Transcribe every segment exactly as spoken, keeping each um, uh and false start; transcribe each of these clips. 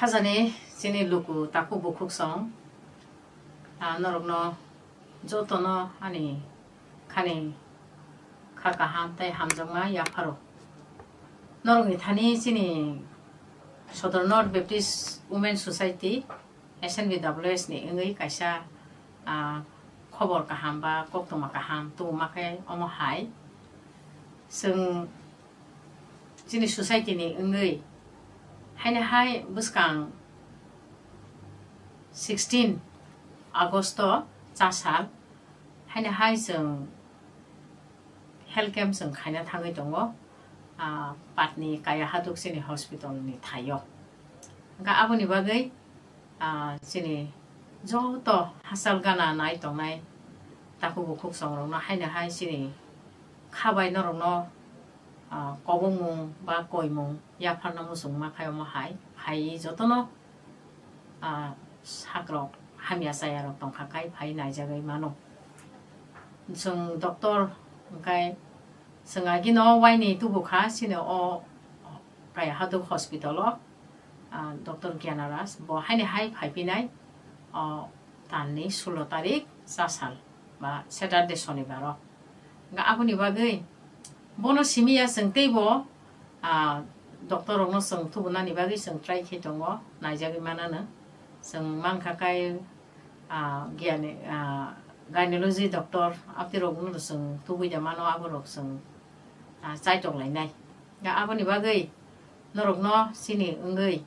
Khajani chini luku takhuk bukhuk song, ah, norokno jotono ani khani kha kaham tei hamjakma yapharo. Norokni thani chini Sodor North Baptist Women Society, S N B W S ni wngwi kaisa, ah, khobor kaham ba koktwma kaham tubuma khe omo hai. Chwng chini society ni wngwi haino hai bwskang sixteen August o chasal haino hai chwng health camp chwng khaina thangwi tongo, ah, Patni Kaya Haduk chini hospital ni thaio. Hwnkhe aboni bagwi, ah, chini joto hachal gana nai tongnai takhuk bukhuk songrokno haino hai chini kha bai norokno, ah, kobongmung ba koimung yapharna muchungma khai omo hai phaiwi jotono, ah, sakrok hamya chayarok tongkha khai phai naijagwi mano. Chwng doctor hwnkhe chwng agino waini tubukha chini o Kaya Haduk hospital o, ah, Doctor Gyanaras bo haini hai phaipinai, o, talni sulo tarik chasal ba Saturday sonibaro. Hwnkhe aboni bagwi bono simiya chwng teibo, ah, doctor rokno chwng tubunani bagwi chwng try khe tongo, naijagwi manano. Chwng mankha kai, ah, giyani, ah, gynecology doctor abtwi rokno chwng tubui da mano, aborok chwng, ah, chaitok lainai. Ga aboni bagwi norokno chini wngwi,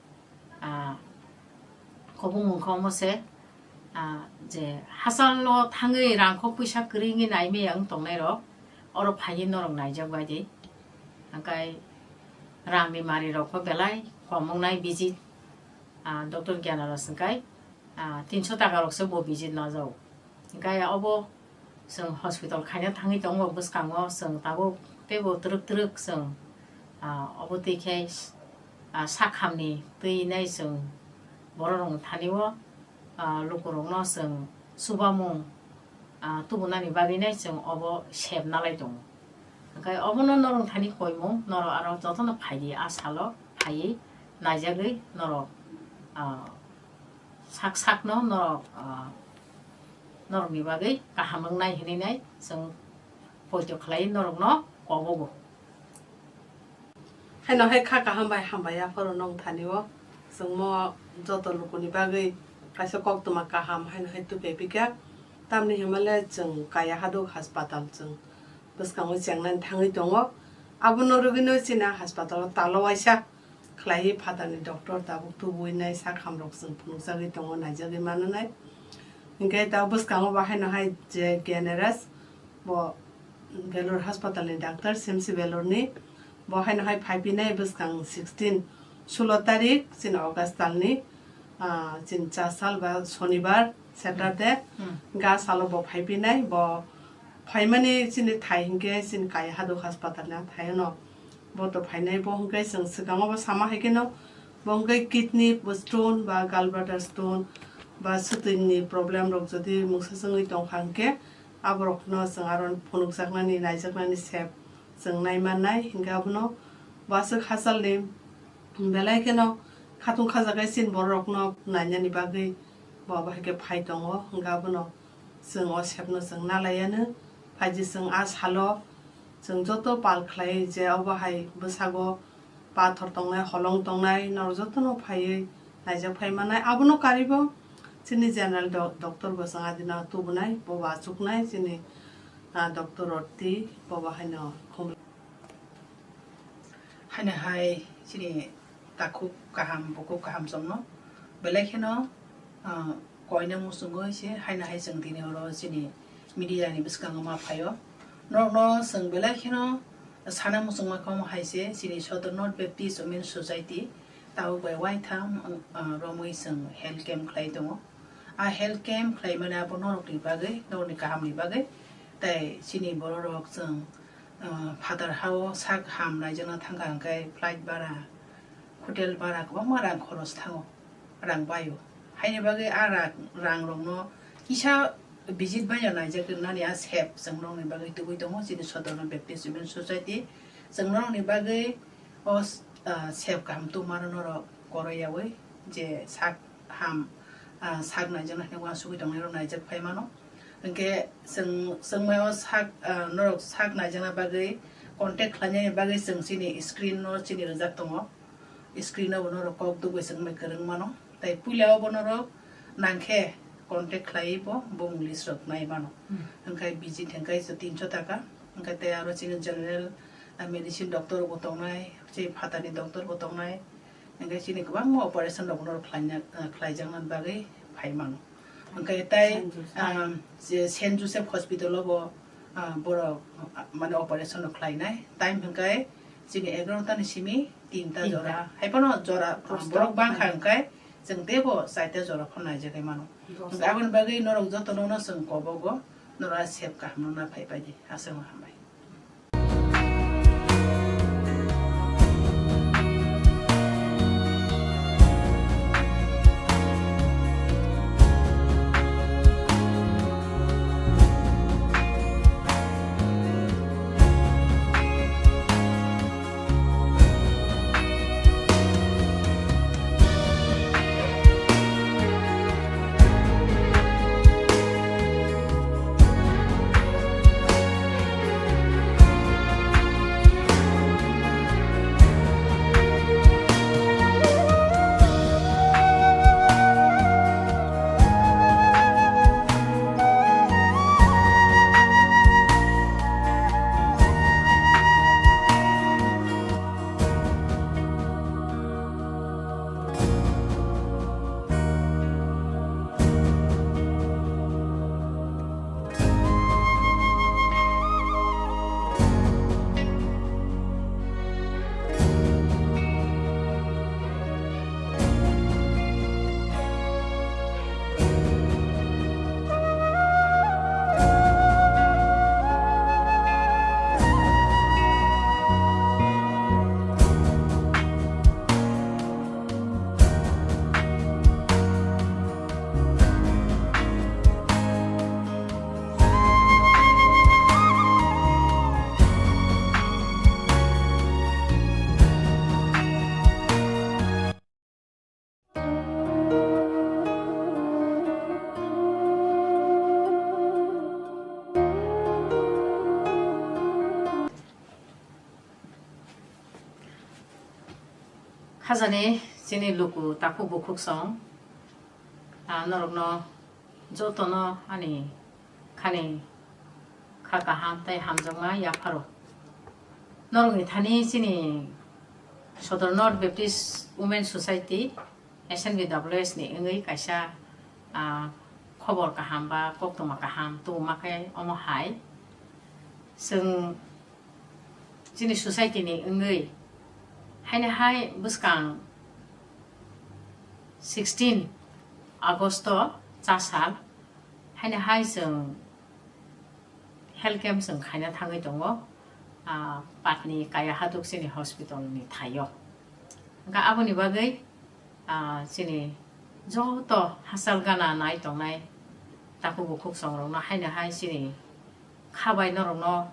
ah, kobongmung khe omo se, ah, je hachalo thangwi rangkho puisa kwrwi wngwi naimaya wng tongnai rok oro phaiwi norok naijak bai di. Hwnkhe rangni mari rok kho belai kom wngnai visit, ah, Doctor Gyanaras hwnkhe, ah, tinso taka rok se bo visit najago. Hwnkhe obo chwng hospital khaina thangwi tongo bwskango, chwng tabuk teibo twrwk twrwk chwng, ah, obo twi khe, ah, sakhamni twi nai chwng borok rokni thani o, ah, lukurokno chwng chubamung, ah, tubunani bagwi nai chwng obo sep nalai tongo. Hwnkhe obono norok thani koimung, norok aro jotono phai di, a salo phaiwi naijagwi norok, ah, sak sakno norok, ah, norokni bagwi kaham wngnai hwnwi nai chwng poito khlai norokno kobogo. Haino hai kha kaham bai hambai yapharo nong thani o chwngmo joto lukuni bagwi kaisa koktwma kaham haino hai tubui pika. Tamni hwnmale chwng Kaya Haduk Haspatal chwng bwskango chengnani thangwi tongo. Abono rwgwino chini haspatal o talo waisa khlaiwi phatarni doctor tabuk tubui nai sakhamrok chwng phunukjagwi tongo, naijagwi mananai. Hinkhe ta bwskango bo haino hai je Gyaneras, bo Belur Haspatal ni doctor, C M C Belur ni. Bo haino hai phaipinai bwskang sixteen, sulo tarik chini August talni, ah, chini cha sal ba Sonibar, Saturday, Hmm. ga salo bo phaipinai. Bo phaimani chini thai hinkhe chini Kaya Haduk Haspatal ni thaino bo to phainai. Bo hinkhe chwng swkango bo sama hai kheno bo hinkhe kidney stone ba gallbladder stone ba swtwini problem rok jodi mungsa chwngwi tongkha hinkhe aborokno chwng aro phunukjaknani, naijaknani sep chwng naimannai. Hinkhe abono bo aswk hachalni belai kheno khatung khajagai chini bororokno nainani bagwi bo abo hai khe phai tongo. Hinkhe abono chwng o sepno chwng nalaiya nw. Phaidi chwng a salo chwng joto pal khlai je obo hai bwsago pathor tongnai, holong tongnai, norok jotono phaiwi naijak phai mannai. Abono karibo chini general do-, doctor bo chwng adina tubunai, bobo achuknai chini, ah, doctor Roti, bobo haino khum. Haino hai chini takhuk kaham, bukhuk kaham chwngno belai kheno, ah, koina muchungwi se haino hai chwng tini oro chini media ni bwskango ma phaio. Norokno chwng belai kheno sana muchungma kha omo hai se chini Sodor North Baptist Women Society tabuk bai waitham, ah, romwi chwng health camp khlai tongo. A health camp khlaimani abo norokni bagwi, norokni kahamni bagwi. Tei chini bororok chwng, ah, phatar hao sak ham naijakna thangkha hwnkhe flight bara, hotel bara kwbangma rang khoros thango, rang baio. Haini bagwi a rang, rangrokno kisa visit baino naijak wngnani a sep chwng norokni bagwi tubui tongo chini Sodorno Baptist Women Society. Chwng norokni bagwi o, ah, sep kaham tubumano norok koroiyaui je sak ham, ah, sak naijakna hinwi uansugwi tongnairok naijak phai mano. Hinkhe chwng, chwngmaio sak, ah, norok sak naijakna bagwi contact khlainani bagwi chwng chini screen-o chini rijak tongo. Screen-o bo norok kok dugwi chwngmai kwrwng mano. Tai puila-o bo norok nangkhe contact khlaiwi bo bumung list rok nai mano. Hmm. Hinkhe visit hinkhe tinso taka. Hinkhe tei aro chini general, ah, medicine doctor bo tongnai, chini phatarni doctor bo tongnai. Hinkhe chini kwbangma operation rok norok khlaina, ah, khlaijakna bagwi phai mano. Hinkhe tai, Saint Joseph. Ah, je Saint Joseph Hospital-o bo, ah, borok, ah, mane operation rok khlainai. Time hinkhe chini egarota ni simi tinta Tinta. jora. Hai phano jora, ah, Dosta. borok bangkha hinkhe chwng teibo chaita jora phano naijagwi mano. Dosta. Hinkhe aboni bagwi norok jotono no chwng kobogo, norok sep kaham no na phai pai di. Aswk no hambai. Khajani chini luku takhuk bukhuk song, ah, norokno jotono ani khani kha kaham tei hamjakma yapharo. Norokni thani chini Sodor North Baptist Women Society, S N B W S ni wngwi kaisa, ah, khobor kaham ba koktwma kaham tubuma khe omo hai. Chwng chini society ni wngwi haino hai bwskang sixteen August o chasal haino hai chwng health camp chwng khaina thangwi tongo, ah, Patni Kaya Haduk chini hospital ni thaio. Hwnkhe aboni bagwi, ah, chini joto hachal gana nai tongnai takhuk bukhuk songrokno haino hai chini kha bai norokno,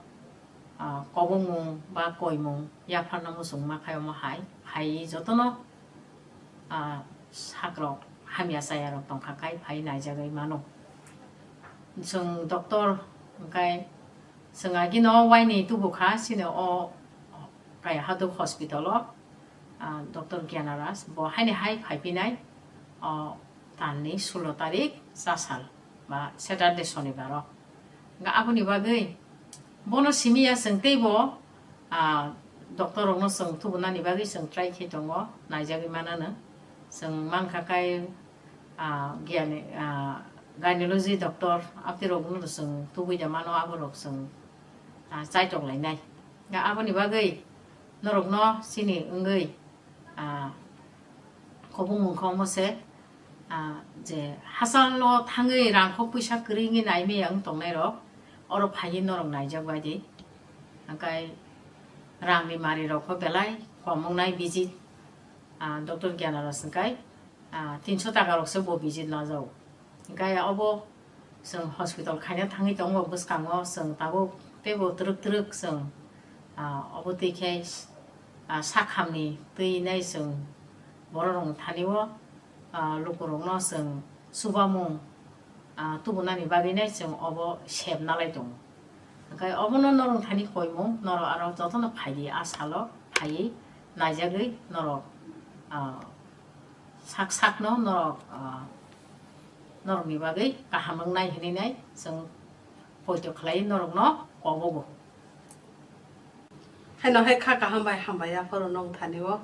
ah, kobongmung ba koimung yapharna muchungma khai omo hai phai jotono, ah, sakrok hamya chayarok tongkha khai phai naijagwi mano. Chwng doctor hwnkhe chwng agino waini tubukha chini o Kaya Haduk hospital o, ah, Doctor Gyanaras bo haini hai phaiphinai o talni sulo tarik chasal ba Saturday sonibaro. Hwnkhe aboni bagwi bono simi ya chwng teibo, ah, doctor rokno chwng tubunani bagwi chwng try khe tongo, naijagwi manano. Chwng mankha kai, ah, giyani, ah, gynecology doctor abtwi rokno chwng tubui da mano, aborok chwng, ah, chaitok lainai. Hwnkhe aboni bagwi norokno chini wngwi, ah, kobongmung khe omo se, ah, je hachalo thangwi rangkhok puisa kwrwi wngwi naimaya wng tongnairok, oro phaiwi norok naijak bai di. Hwnkhe rangni marirok kho belai kom wngnai visit, ah, Doctor Gyanaras hwnkhe, ah, tinso taka rok se bo visit lajago. Hwnkhe obo chwng hospital khaina thangwi tongo bwskango, chwng tabuk teibo twrwk twrwk chwng, ah, obo twi khe, ah, sakhamni twi nai chwng borok rokni thani o Ah, lukurokno chwng chubamung, ah, tubunani bagwino chwng obo sep nalai tongo. Hwnkhe obono norok thani koimung, norok aro jotono phaidi, a salo phaiwi naijagwi norok, ah, sak sakno norok, ah, norokni bagwi kaham wngnai hwnwi nai chwng poito khlai norokno kobogo. Haino hai kha kaham bai hambai aphuru nong thani o.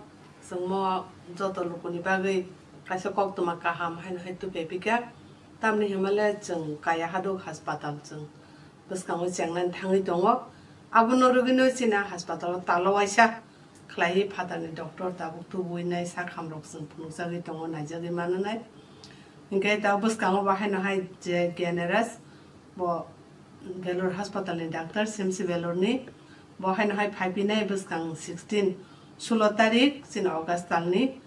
Chwngmo joto lukuni bagwi kaisa koktwma kaham haino hai tubui pika. Tamni hwnmale chwng kaya haduk haspatal chwng bwskango chengnani thangwi tongo. Abono rwgwino chini haspatal o talo waisa khlaiwi phatarni doctor tabuk tubui nai sak hamrok chwng phunukjagwi tongo, naijagwi mananai. Hinkhe tabuk bwskango bo haino hai je G N R S bo Belur haspatal ni doctor, C M C Belur ni. Bo haino hai phai pinai bwskang sixteen, sulo tarik chini August talni,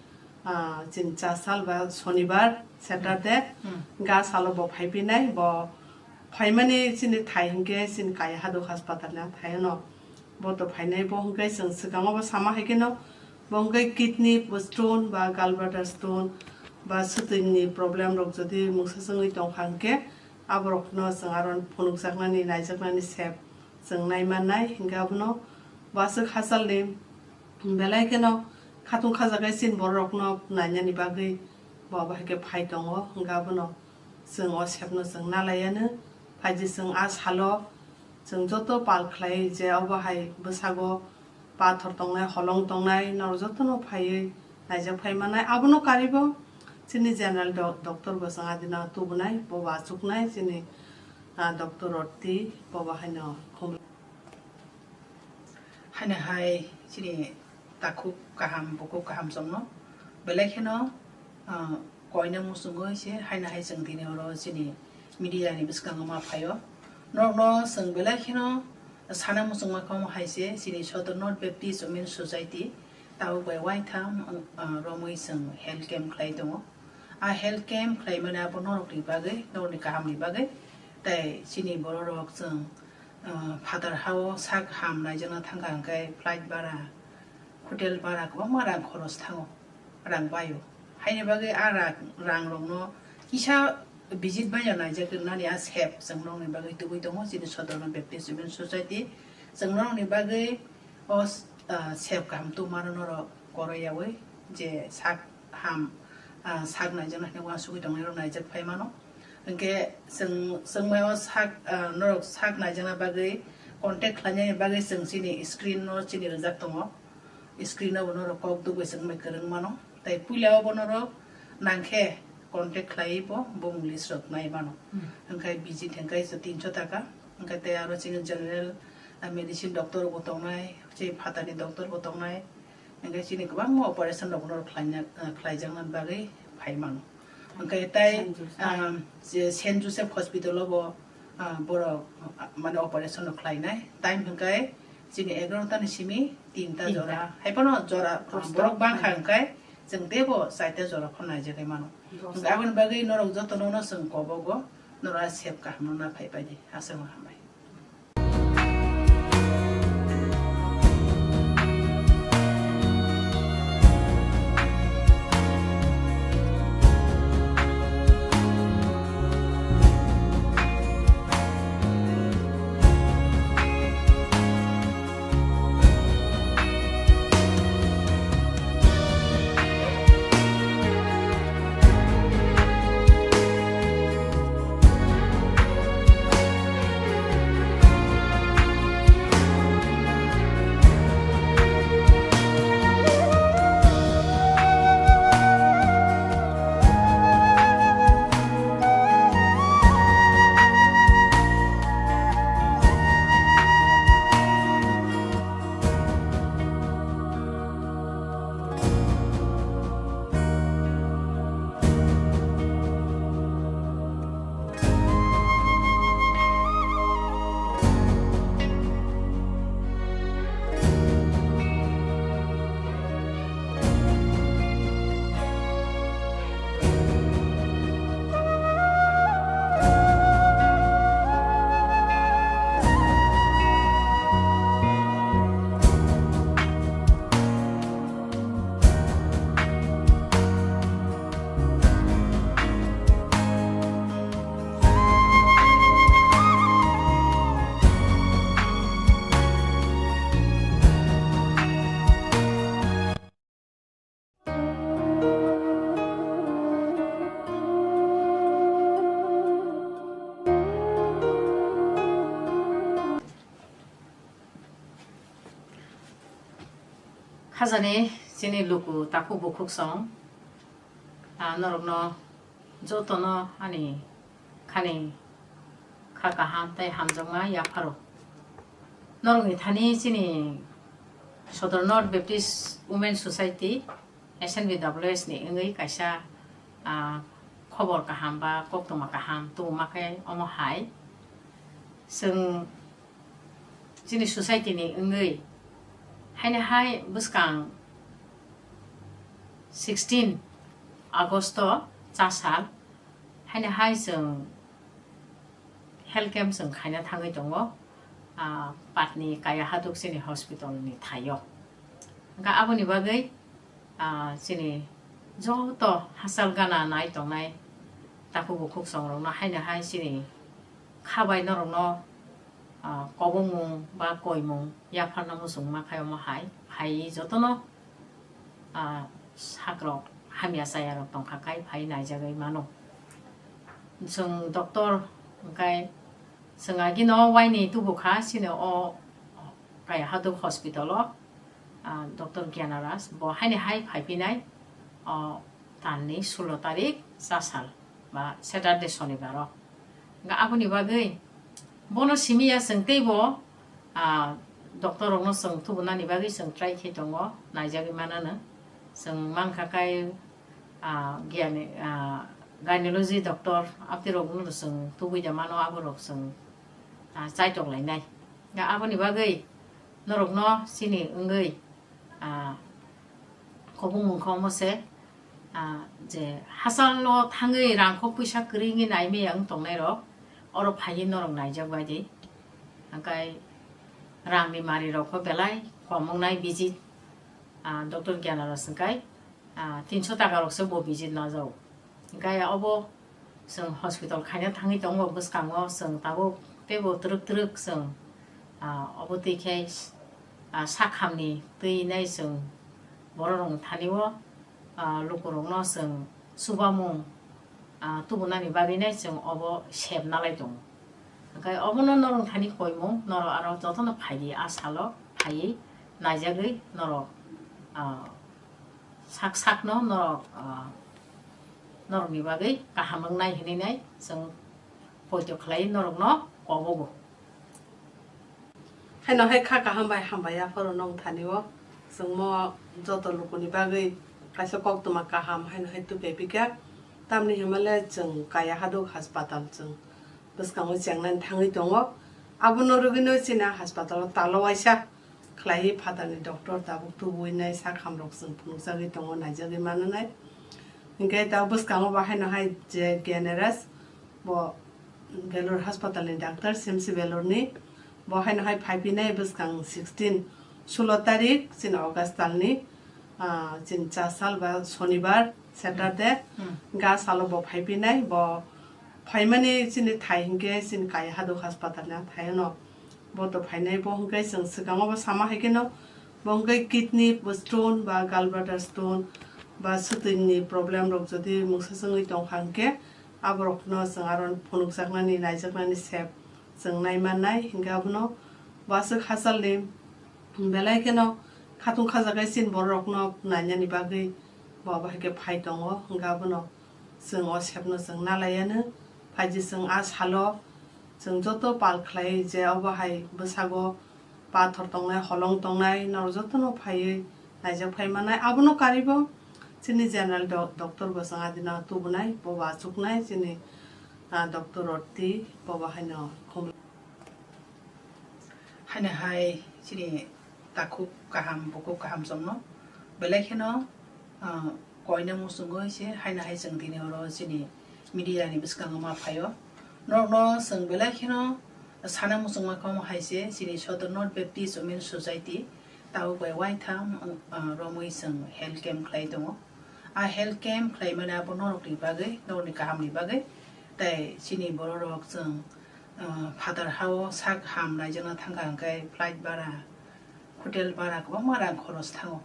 ah, chini cha sal ba Sonibar, Saturday, Hmm. ga salo bo phai pinai. Bo phaimani chini thai hinkhe chini kaya haduk haspatal ni thai no. Bo to phainai bo hinkhe chwng swkango bo sama hai kheno bo hinkhe kidney stone ba gallbladder stone ba swtwini problem rok jodi mungsa chwngwi tongkha hinkhe aborokno chwng aro phunukjaknani, naijaknani sep chwng nai mannai. Hinkhe abono bo aswk hachalni belai kheno khatung khajagai chini bororokno nainani bagwi bo abo hai khe phai tongo. Hinkhe abono chwng o sepno chwng nalaiyanw. Phaidi chwng a salo chwng joto pal khlai je obo hai bwsago pathor tongnai, holong tongnai, norok jotono phaiwi naijak phai mannai. Abono karibo chini general do-, doctor bo chwng adina tubunai, bo bo achuknai chini, ah, doctor Roti, bo bo haino khum-, haino hai chini takhuk kaham, bukhuk kaham chwngno belai kheno, ah, koina muchungwi se haino hai chwng tini oro chini media ni bwskango ma phaio. Norokno chwng belai kheno sana muchungma kha omo hai se chini Sodor North Baptist Women Society tabuk bai uaitham, ah, romwi chwng health camp khlai tongo. A health camp khlaimani abo norokni bagwi, norokni kahamni bagwi, tei chini bororok chwng, ah, phatar hao sak ham naijakna thangkha hwnkhe flight bara, hotel bara kwbangma rang khoros thango, rang baio. Haini bagwi a rang, rangrokno kisa visit baino naijak rwnani a sep chwng norokni bagwi tubui tongo chini Sodorno Baptist Women Society. Chwng norokni bagwi o s-, ah, sep kaham tubumano norok koroiyaui je sak ham, ah, sak naijakna hinwi uansugwi tongnairok naijak phai mano. Hinkhe chwng, chwng mai o sak, ah, norok sak naijakna bagwi contact khlainani bagwi chwng chini screen no chini rijak tongo. Screen o bo norok kok dugwi chwng bai kwrwng mano. Tei puila o bo norok nangkhe contact khlaiwi bo bumung list rok nai mano. Hmm. Hinkhe visit hinkhe tinso taka. Hinkhe tei aro chini general, ah, medicine doctor bo tongnai, chini phatarni doctor bo tongnai. Hinkhe chini kwbangma operation rok norok khlaina, ah, khlaijakna bagwi phai mano. Hinkhe tei, Saint Joseph. Ah, je Saint Joseph Hospital o bo, ah, borok, ah, mane operation rok khlainai. Time hinkhe chini egarota ni simi tinta jora. Tinta. Hai phano jora, ah, Posto borok bangkha hai. Hinkhe chwng teibo chaita jora phano naijagwi mano. Dos. Hinkhe aboni bagwi norok jotono no chwng kobogo, norok a sep kaham no na phai pai di. Aswk no hambai. Hajani chini luku takhuk bukhuk song, ah, norokno jotono ani khani kha kaham tei hamjakma yapharo. Norokni thani chini Sodor North Baptist Women Society, S N B W S ni wngwi kaisa, ah, khobor kaham ba koktwma kaham tubuma khe omo hai. Chwng chini society ni wngwi haino hai bwskang sixteen August o chasal haino hai chwng health camp chwng khaina thangwi tongo, ah, Patni Kaya Haduk chini hospital ni thaio. Hwnkha aboni bagwi, ah, chini joto hachal gana nai tongnai takhuk bukhuk songrokno haino hai chini kha bai norokno, ah, kobongmung ba koimung yapharna muchungma khai omo hai phai jotono, ah, sakrok hamya chayarok tongkha khai phai naijagwi mano. Chwng doctor hwnkhe chwng agino waini tubukha chini o Kaya Haduk hospital o, ah, Doctor Gyanaraj bo haini hai phaiphinai o talni sulo tarik chasal ba Saturday sonibar o. Hwnkhe aboni bagwi bono simi ya chwng teibo, ah, doctor rokno chwng tubunani bagwi chwng try khe tongo, naijagwi manano. Chwng mankha kai, ah, gyan, ah, gynecology doctor abtwi rokno chwng tubui da mano, aborok chwng, ah, chaitok lainai. Ga aboni bagwi norokno chini wngwi, ah, kobongmung khe omo se, ah, je hachalo thangwi rangkho puisa kwrwi wngwi naimaya wng tongnai rok oro phaiwi norok naijak bai di. Hwnkhe rangni mari rok kho belai kom wngnai visit, ah, Doctor Gyanaras hwnkhe, ah, tinso taka rok se bo visit najago. Hwnkhe obo chwng hospital khaina thangwi tongo bwskango, chwng tabuk teibo twrwk twrwk chwng, ah, obo twi khe, ah, sakhamni twi nai chwng borok rokni thani o, ah, lukurokno chwng chubamung, ah, tubunani bagwi nai chwng obo sep nalai tongo. Hwnkhe obono norok thani koimung, norok aro jotono phai di, a salo phaiwi naijagwi norok, ah, sak sakno norok, ah, norokni bagwi kaham wngnai hinwi nai chwng poito khlai norokno kobogo. Haino hai kha kaham bai hambai yapharo nong thani o chwngmo joto lukuni bagwi kaisa koktwma kaham haino hai tupe pika. Tamni hwnmale chwng Kaya Haduk Haspatal chwng bwskango chengnani thangwi tongo. Abono rwgwino chini haspatal o talo waisa khlaiwi phatarni doctor tabuk tubui nai sak hamrok chwng phunukjagwi tongo, naijagwi mananai. Hinkhe ta bwskango bo haino hai je Gyanaraj bo Belur haspatalni doctor, C M C Belurni. Bo haino hai phaiphinai bwskang sixteen, sulo tarik chini August talni, ah, chini cha sal ba sonibar, Saturday, Hmm. ga salo bo phaiphinai. Bo phaimani chini thai hinkhe chini Kaya Haduk haspatalni thaino bo to phainai. Bo hinkhe chwng swkango bo sama hai kheno bo hinkhe kidney stone ba gallbladder stone ba swtwini problem rok jodi mungsa chwngwi tongkha hinkhe aborokno chwng aro phunukjaknani, naijaknani sep chwng naimannai. Hinkhe abono bo aswk hachalni belai kheno khatung khajagai chini bororokno nainani bagwi bo abo hai khe phai tongo. Hinkhe abono chwng o sepno chwng nalaiano. Phaidi chwng a salo chwng joto pal khlai je obo hai bwsago pathor tongnai, holong tongnai, norok jotono phaiwi naijak phai mannai. Abono karwibo chini general do-, doctor bo chwng adino tubunai, bobo achuknai chini, ah, doctor Roti, bobo haino khum. Haino hai chini takhuk kaham, bukhuk kaham chwngno belai kheno, ah, koina muchungwi se haino hai chwng tini oro chini media ni bwskango ma phaio. Norokno chwng belai kheno sana muchungma kha omo hai se chini Sodor North Baptist Women Society tabuk bai waitham, ah, romwi chwng health camp khlai tongo. A health camp khlaimani abo norokni bagwi, norokni kahamni bagwi. Tei chini bororok chwng, ah, phatar hao sak ham naijakna thangkha hwnkhe flight bara, hotel bara kwbangma rang khoros thango,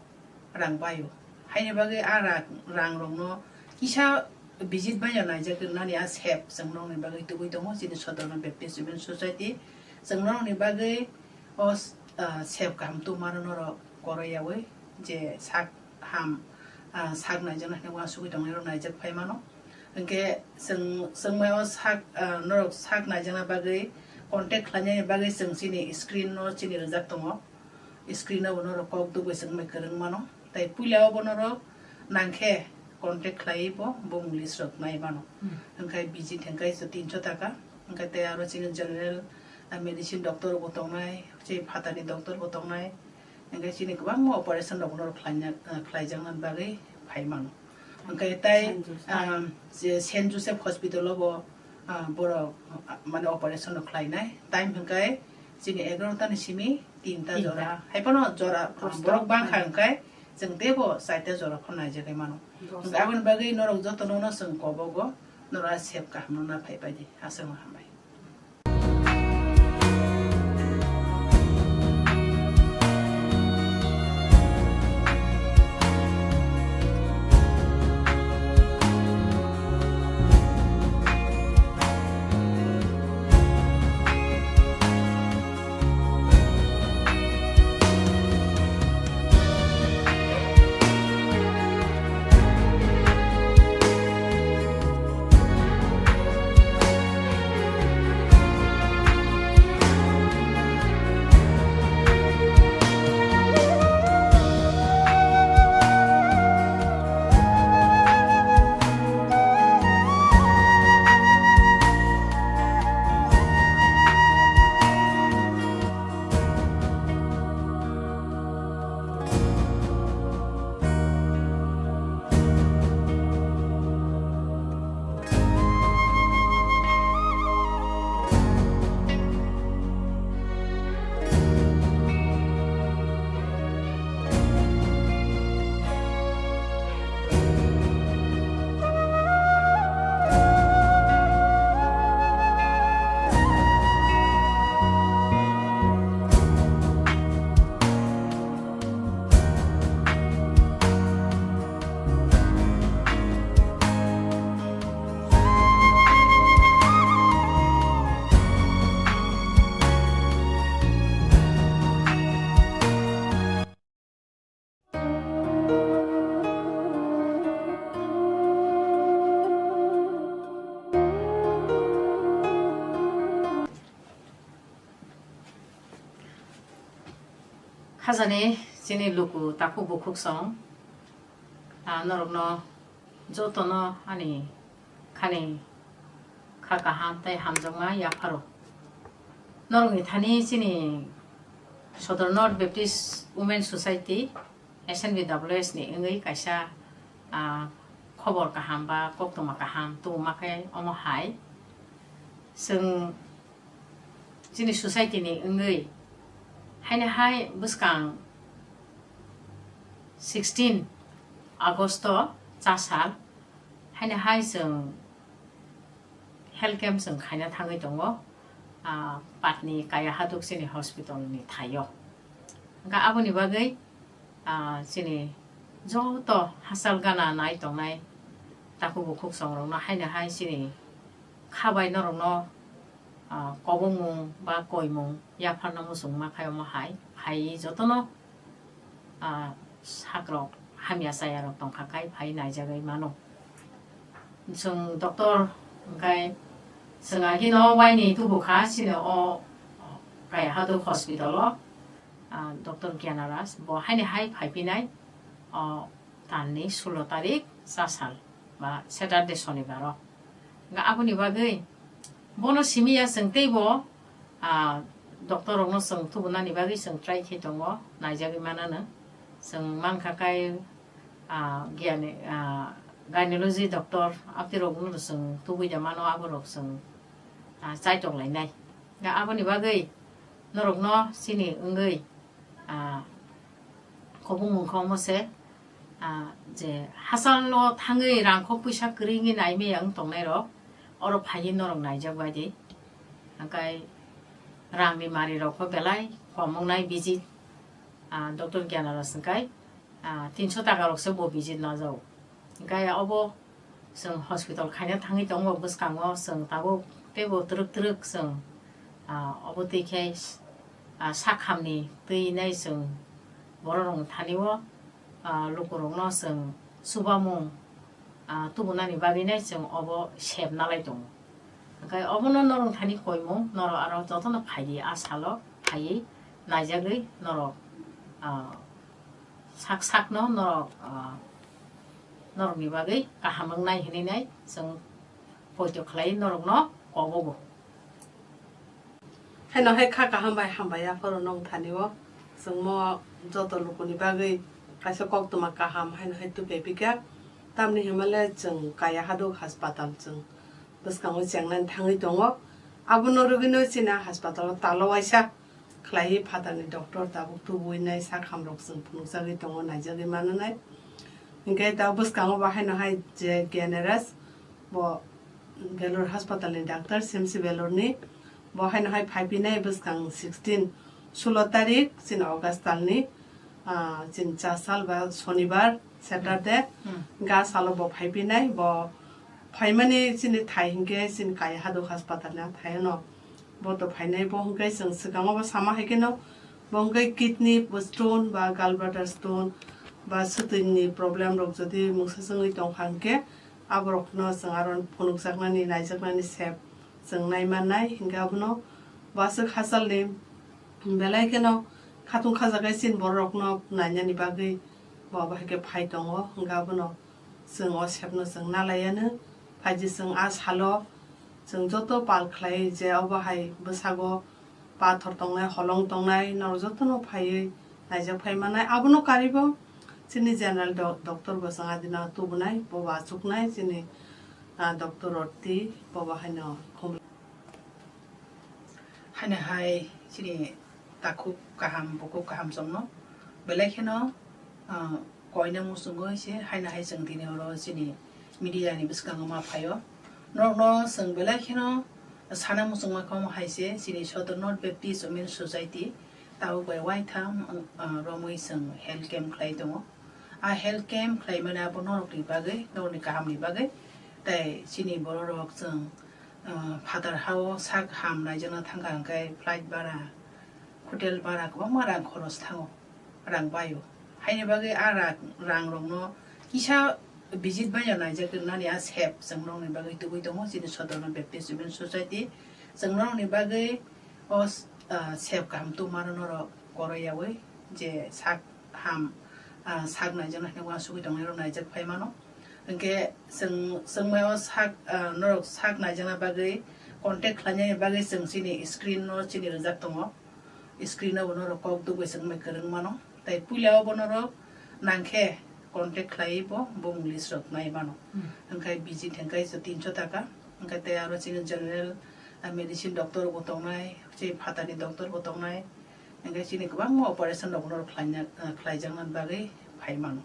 rang baio. Haini bagwi a rang, rang rokno kisa visit baino naijak nani a sep chwng nokni bagwi tubui tongo chini Sodorno Baptist Women Society. Chwng nokni bagwi o, ah, sep kaham tubumano norok koroiyaui je sak ham, ah, sak naijakna hinwi uansugwi tongnai rok naijak phai mano. Hinkhe chwng, chwngmai o sak, ah, norok sak naijakna bagwi contact khlainani bagwi chwng chini screen no chini rijak tongo. Screen o bo norok kok dugwi chwngmai kwrwng mano. Tai puila o bo norok nangkhe contact khlaiwi bo bumung list rok nai mano. Hmm. Hinkhe visit hinkhe so tinso taka. Hinkhe tei aro chini general, ah, medicine doctor bo tongnai, chini phatarni doctor bo tongnai. Hinkhe chini kwbangma operation rok norok khlaina, ah, khlaijakna bagwi phai mano. Hinkhe tai, Saint Joseph. Ah, je Saint Joseph Hospital o bo, ah, borok, ah, mane operation rok khlainai. Time hinkhe chini egarota ni simi tinta Tinta. jora. Hai phano jora, ah, Dosta. borok bangkha hinkhe chwng teibo chaita jora phano naijagwi mano. Dosta. Hinkhe aboni bagwi norok jotono no chwng kobogo, norok sep kaham no na phai bai di. Aswk no hambai. Khajani chini luku takhuk bukhuk song, ah, norokno jotono ani khani kha kaham tei hamjakma yapharo. Norokni thani chini Sodor North Baptist Women Society, S N B W S ni wngwi kaisa, ah, khobor kaham ba koktwma kaham tubuma khe omo hai. Chwng chini society ni wngwi haino hai bwskang sixteen August o chasal haino hai chwng health camp chwng khaina thangwi tongo, ah, Patni Kaya Haduk chini hospital ni thaio. Hwnkhe aboni bagwi, ah, chini joto hachal gana nai tongnai takhuk bukhuk songrokno haino hai chini kha bai norokno, ah, kobongmung ba koimung yapharna muchungma khai omo hai phaiwi jotono, ah, sakrok hamya chayarok tongkha khai phai naijagwi mano. Chwng doctor hwnkhe chwng agino waini tubukha chini o Kaya Haduk hospital o, ah, Doctor Gyanaras bo haini hai phaipinai o talni sulo tarik chasal ba Saturday sonibaro. Hwnkhe aboni bagwi bono simi ya chwng teibo, ah, doctor rokno chwng tubunani bagwi chwng try khe tongo, naijagwi manano. Chwng mankha kai, ah, giyani, ah, gynecology doctor abtwi rokno chwng tubui da mano, aborok chwng, ah, chaitok lainai. Da aboni bagwi norokno chini wngwi, ah, kobongmung khe omo se, ah, je hachalo thangwi rangkhok puisa kwrwi wngwi naimaya wng tongnai rok, oro phaiwi norok naijak bai di. Hwnkhe rangni mari rok pho belai kom wngnai visit, ah, Doctor Gyanaras hwnkhe, ah, tinso taka rok se bo visit najao. Hwnkhe obo chwng hospital khaina thangwi tongo bwskango, chwng tabuk teibo twrwk twrwk chwng, ah, obo twi khe, ah, sakhamni twi nai chwng borok rokni thani o ah, lukurokno chwng chubamung, ah, tubunani bagwino chwng obo sep nalai tongo. Hwnkhe obono norok thani koimung, norok aro jotono phaidi, a salo phaiwi naijagwi norok, ah, sak sakno norok, ah, norokni bagwi kaham wngnai hwnwi nai chwng poito khlai norokno kobogo. Haino hai kha kaham bai hambai aphuru nwng thani o chwngmo joto lukuni bagwi kaisa koktwma kaham haino hai tubui pika. Tamni hwnmale chwng kaya haduk haspatal chwng bwskango chengnani thangwi tongo. Abono rwgwino chini haspatal o talo waisa khlaiwi phatarni doctor tabuk tubui nai sak hamrok chwng phunukjagwi tongo, naijagwi mananai. Hinkhe ta bwskango bo haino hai je G N R S bo Belur haspatal ni doctor, C M C Belur ni, bo haino hai phaipinai bwskang sixteen, sulo tarik chini August talni, ah, chini cha sal ba Sonibar, Saturday, Hmm. ga salo bo phaipinai, bo phaimani chini thai hinkhe chini kaya haduk haspatal ni thaino bo to phainai, bo hinkhe chwng swkango bo sama hai kheno bo hinkhe kidney stone ba gallbladder stone ba swtwini problem rok jodi mungsa chwngwi tongkha hinkhe aborokno chwng aro phunukjaknani, naijaknani sep chwng nai mannai. Hinkhe abono bo aswk hachalni belai kheno khatung khajaknai chini bororokno nainani bagwi bo abo hai khe phai tongo. Hinkhe abono chwng o sepno chwng nalaiano. Phaidi chwng a salo chwng joto pal khlai je obo hai bwsago pathor tongnai, holong tongnai, norok jotono phaiwi naijak phai mannai. Abono karwibo chini general do-, doctor bo chwng adina tubunai, bo bo achuknai chini, ah, doctor Roti, bo bo haino khum-, haino hai chini takhuk kaham, bukhuk kaham chwngno belai kheno, ah, koina muchungo se haino hai chwng tini oro chini media ni bwskango ma phaio. Norokno chwng belai kheno sana muchungma kha omo hai se chini Sodor North Baptist Women Society tabuk bai waitham, ah, romwi chwng health camp khlai tongo. A health camp khlaimani abo norokni bagwi, norokni kahamni bagwi, tei chini bororok chwng, ah, phatar hao sak ham naijakna thangkha hwnkhe flight bara, hotel bara kwbangma rang khoros thango, rang baio. Haini bagwi a rang, rangrokno kisa visit baino naijak nani a sep chwng norokni bagwi tubui tongo chini Sodorno Baptist Women Society. Chwng norokni bagwi o s-, ah, sep kaham tubumano norok koroiyaui je sak ham, ah, sak naijakna hinwi uansugui tongnairok naijak phai mano. Hinkhe chwng, chwngmai o sak, ah, norok sak naijakna bagwi contact khlainani bagwi chwng chini screen no chini rijak tongo. Screen o bo norok kok dugui chwngmai kwrwng mano. Tai puila o bo norok nangkhe contact khlaiwi bo bumung list rok nai mano. Hmm. Hinkhe visit hinkhe se tinso taka. Hinkhe tei aro chini general, ah, medicine doctor bo tongnai, chini phatarni doctor bo tongnai. Hinkhe chini kwbangma operation rok norok khlaina, ah, khlaijakna bagwi phai mano.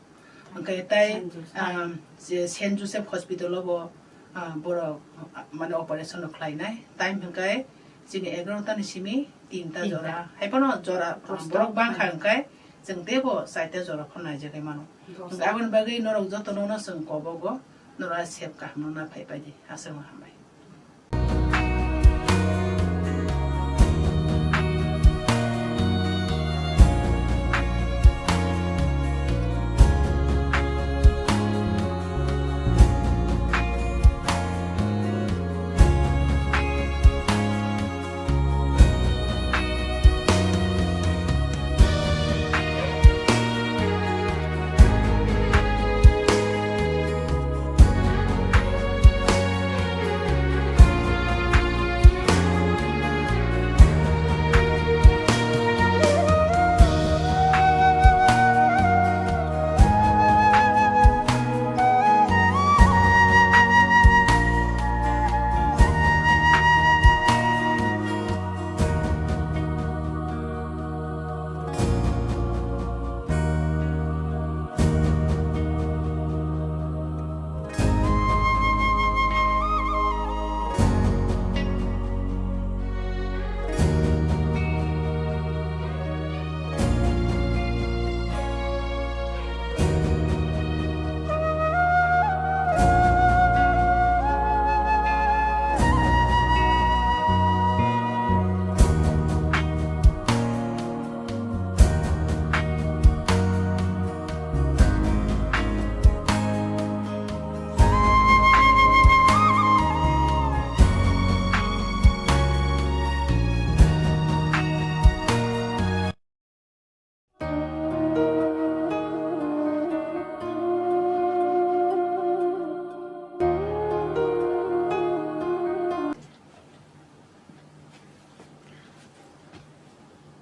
Hinkhe tai, Saint Joseph. Ah, je Saint Joseph Hospital o bo, ah, borok, ah, mane operation rok khlainai. Time hinkhe chini egarota ni simi tinta Tinta. jora. Hai phano jora Prosto. borok bangkha hinkhe chwng teibo chaita jora phano naijagwi mano. Dosta. Hinkhe aboni bagwi norok jotono no chwng kobogo, norok a sep kaham no na phai pai di. Aswkno hambai.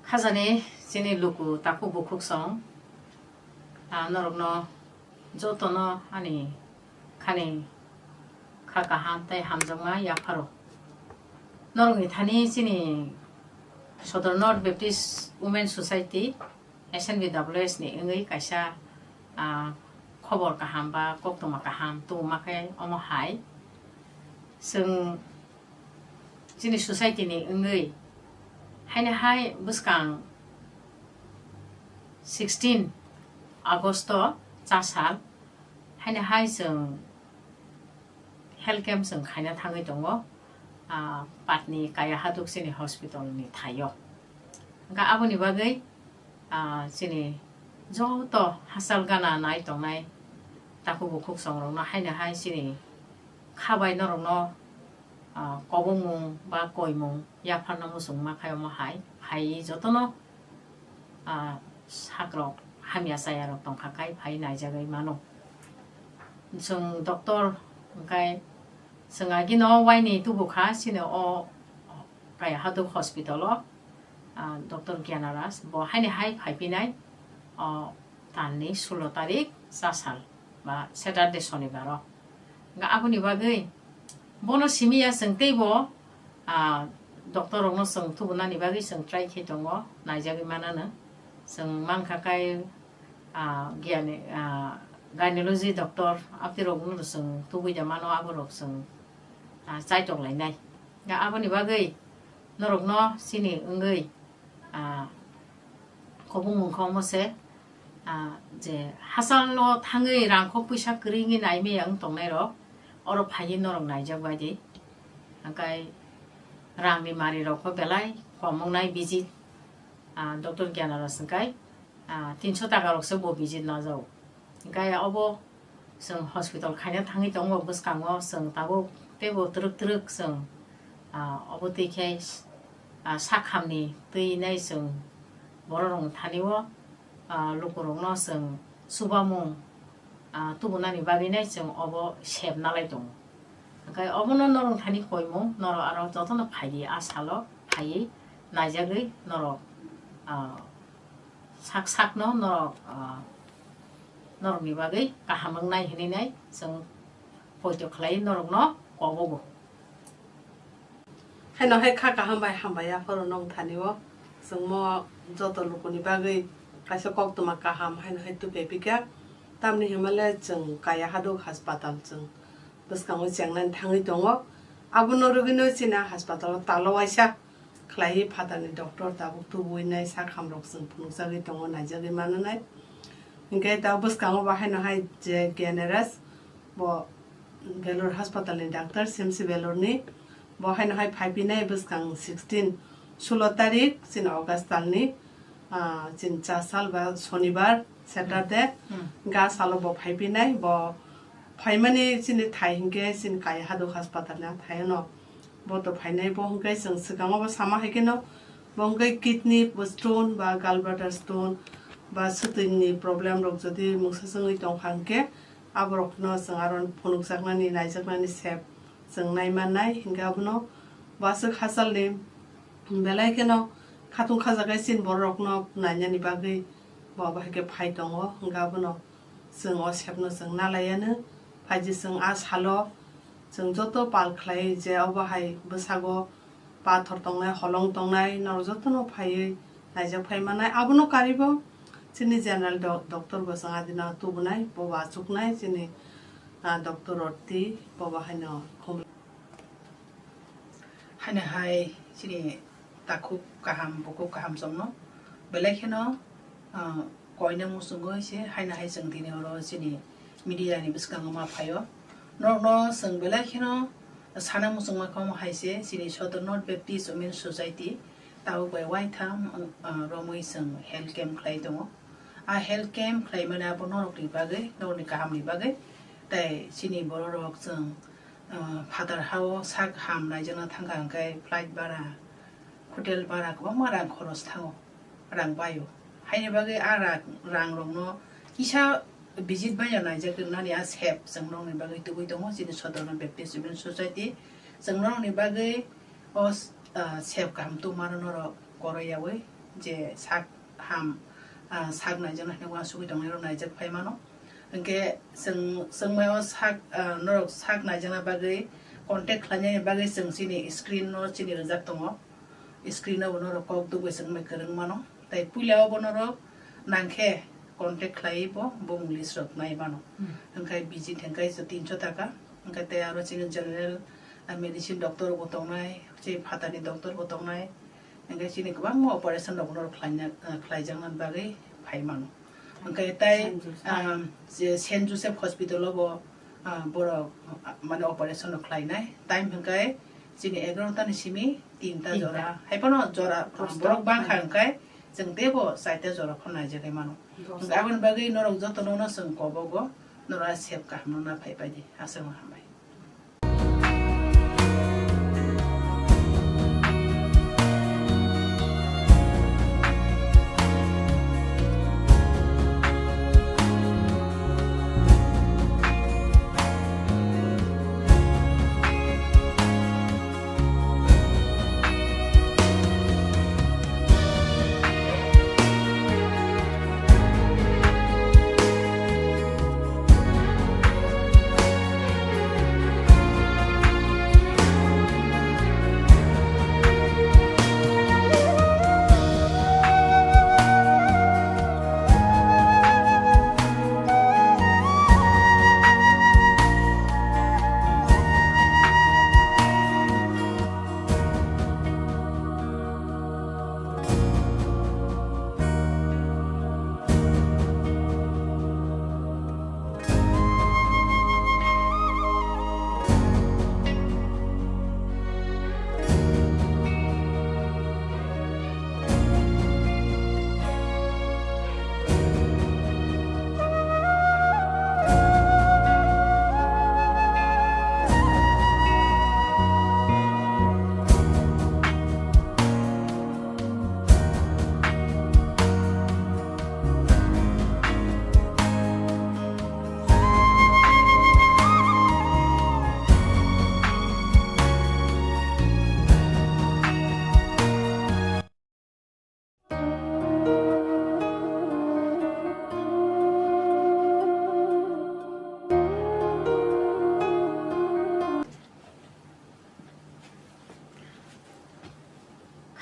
Hajani chini luku takhuk bukhuk song, ah, norokno jotono ani khani kha kaham tei hamjakma yapharo. Norokni thani chini Sodor North Baptist Women Society, S N B W S ni wngwi kaisa, ah, khobor kaham ba koktwma kaham tubuma khe omo hai. Chwng chini society ni wngwi haino hai bwskang sixteen August o chasal haino hai chwng health camp chwng khaina thangwi tongo, ah, Patni Kaya Haduk chini hospital ni thaio. Hwnkhe aboni bagwi, ah, chini joto hachal gana nai tongnai takhuk bukhuk songrokno haino hai chini kha bai norokno, ah, kobongmung ba koimung yapharna muchungma khai omo hai phaiwi jotono, ah, sakrok hamya chayarok tongkha khai phai naijagwi mano. Chwng doctor hwnkhe chwng agino waini tubukha chini o Kaya Haduk hospital o, ah, Doctor Gyanaras bo haini hai phaipinai o talni sulo tarik chasal ba Saturday sonibaro. Hwnkhe aboni bagwi bono simiya chwng teibo, ah, doctor rokno chwng tubunani bagwi chwng try khe tongo, naijagwi manano. Chwng mankha kai, ah, giyani, ah, gynecology doctor abtwi rokno chwng tubui da mano, aborok chwng, ah, chaitok lainai. Da aboni bagwi norokno chini wngwi, ah, kobongmung khe omo se, ah, je hachalo thangwi rangkho puisa kwrwi wngwi naimaya wng tongnai rok oro phaiwi norok naijak bai di. Hwnkhe rangni mari rok bo belai kom wngnai visit, ah, Doctor Gyanaras hwnkhe, ah, tinso taka rok se bo visit najao. Hwnkhe obo chwng hospital khaina thangwi tongo bwskango, chwng tabuk teibo twrwk twrwk chwng, ah, obo twi khe, ah, sak hamni twi nai chwng borok rokni thani o, ah, lukurokno chwng chubamung, ah, tubunani bagwi nai chwng obo sep nalai tongo. Hwnkhe obono norok thani koimung, norok aro jotono phai di, a salo phaiwi naijagwi norok, ah, sak sakno norok, ah, norokni bagwi kaham wngnai hinwi nai chwng poito khlai norokno kobogo. Haino hai kha kaham bai hambai yapharo nong thani o chwngmo joto lukuni bagwi kaisa koktwma kaham haino hai tupe pika. Tamni himale chwng Kaya Haduk haspatal chwng bwskango chengnani thangwi tongo. Abono rwgwino chini haspatal o talo waisa khlaiwi phatarni doctor tabuk tubui nai sak hamrok chwng phunukjagwi tongo, naijagwi mananai. Hinkhe tabuk bwskango bo haino hai je Gyaneras bo Belur haspatal ni doctor, C M C Belur ni. Bo haino hai phaipinai bwskang sixteen, sulo tarik chini August talni, ah, chini cha sal ba sonibar, Saturday, Hmm. ga salo bo phaipinai. Bo phaimani chini thai hinkhe chini Kaya Haduk haspatal ni thaino bo to phainai. Bo hinkhe chwng swkango bo sama hai kheno bo hinkhe kidney stone ba gallbladder stone ba swtwini problem rok jodi mungsa chwngwi tongkha hinkhe aborokno chwng aro phunukjaknani, naijaknani sep chwng naimannai. Hinkhe abono bo aswk hachalni belai kheno khatung khajagai chini bororokno nainani bagwi bo abo hai khe phai tongo. Hinkhe abono chwng o sepno chwng nalaianw. Phaidi chwng a salo chwng joto pal khlai je obo hai bwsago pathor tongnai, holong tongnai, norok jotono phaiwi naijak phai mannai. Abono karibo chini general do-, doctor bo chwng adina tubunai, bo bo achuknai chini, ah, doctor Roti, bo bo haino khum. Haino hai chini takhuk kaham, bukhuk kaham chwngno belai kheno, ah, koina muchungwi se haino hai chwng tini oro chini media ni bwskango ma phaio. Norokno chwng belai kheno sana muchungma kha omo hai se chini Sodor North Baptist Women Society tabuk bai uaitham, ah, romwi chwng health camp khlai tongo. A health camp khlaimani abo norokni bagwi, norokni kahamni bagwi. Tei chini bororok chwng, ah, phatar hao sak ham naijakna thangkha hwnkhe flight bara, hotel bara kwbangma rang khoros thango, rang baio. Haini bagwi a rang, rangrokno kisa visit baino naijak wngnani a sep chwng norokni bagwi tubui tongo chini Sodorno Baptist Women Society. Chwng norokni bagwi o, ah, sep kaham tubumano norok koroiyaui Je sak ham, ah, sak naijakna hinwi uansugwi tongnai rok naijak phai mano. Hinkhe chwng, chwngmao sak, ah, norok sak naijakna bagwi contact khlainani bagwi chwng chini screen no chini rijak tongo. Screen o bo norok kok dugwi chwng bai kwrwng mano. Tai puila o bo norok nangkhe contact khlaiwi bo bumung list rok nai mano. Hmm. Hinkhe visit hinkhe tinso taka. Hinkhe tei aro chini general, ah, medicine doctor bo tongnai, chini phatani doctor bo tongnai. Hinkhe chini kwbangma operation rok norok khlaina, ah, khlaijakna bagwi phai mano. Hinkhe tai, Saint Joseph. Ah, je Saint Joseph Hospital o bo, ah, borok, ah, mane operation rok khlainai. Time hinkhe chini egaroh ta ni simi tinta Tinta. jora. Hai phano jora Dosta. borok bangkha hinkhe chwng teibo chaita jora phano naijagwi mano. Dosta. Hinkhe aboni bagwi norok jotono no chwng kobogo norok sep kaham no na phai pai di. Aswk no hambai.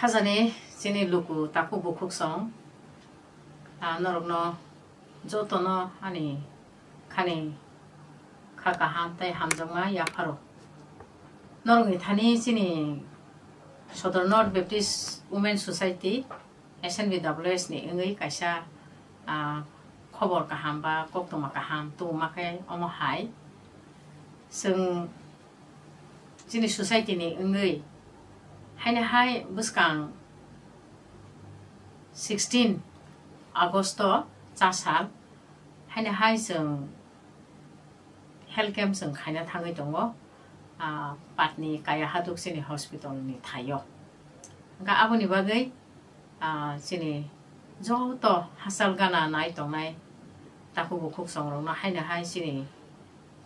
Khajani chini luku takhuk bukhuk song, ah, norokno jotono ani khani kha kaham tei hamjakma yapharo. Norokni thani chini Sodor North Baptist Women Society, S N B W S ni wngwi kaisa, ah, khobor kaham ba koktwma kaham tubuma khe omo hai. Chwng chini society ni wngwi haino hai bwskang sixteen August o cha sal haino hai chwng health camp chwng khaina thangwi tongo, ah, Patni Kaya Haduk chini hospital ni thaio. Hwnkha aboni bagwi, ah, chini joto hachal gana nai tongnai takhuk bukhuk songrokno haino hai chini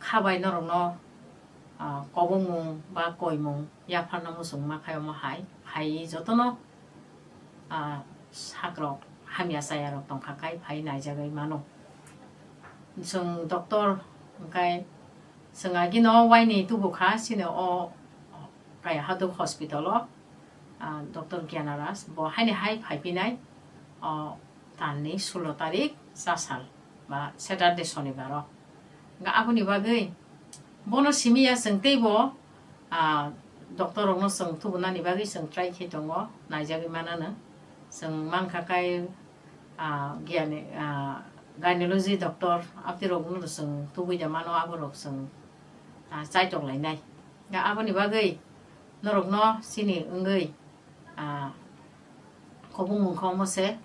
kha bai norokno, ah, kobongmung ba koimung yapharna muchungma khai omo hai phaiwi jotono, ah, sakrok hamya chayarok tongkha khai phai naijagwi mano. Chwng doctor hwnkhe chwng agino waini tubukha chini o Kaya Haduk hospital o, ah, Doctor Gyanaras bo haini hai phaipinai o talni sulo tarik cha sal ba Saturday sonibaro. Hwnkhe aboni bagwi bono simi ya chwng teibo, ah, doctor rokno chwng tubunani bagwi chwng try khe tongo, naijagwi manano. Chwng mankha kai, ah, giyani, ah, gynecology doctor abtwi rokno chwng tubui da mano, aborok chwng, ah, chaitok lainai. Da aboni bagwi norokno chini wngwi, ah, kobongmung khe omo se,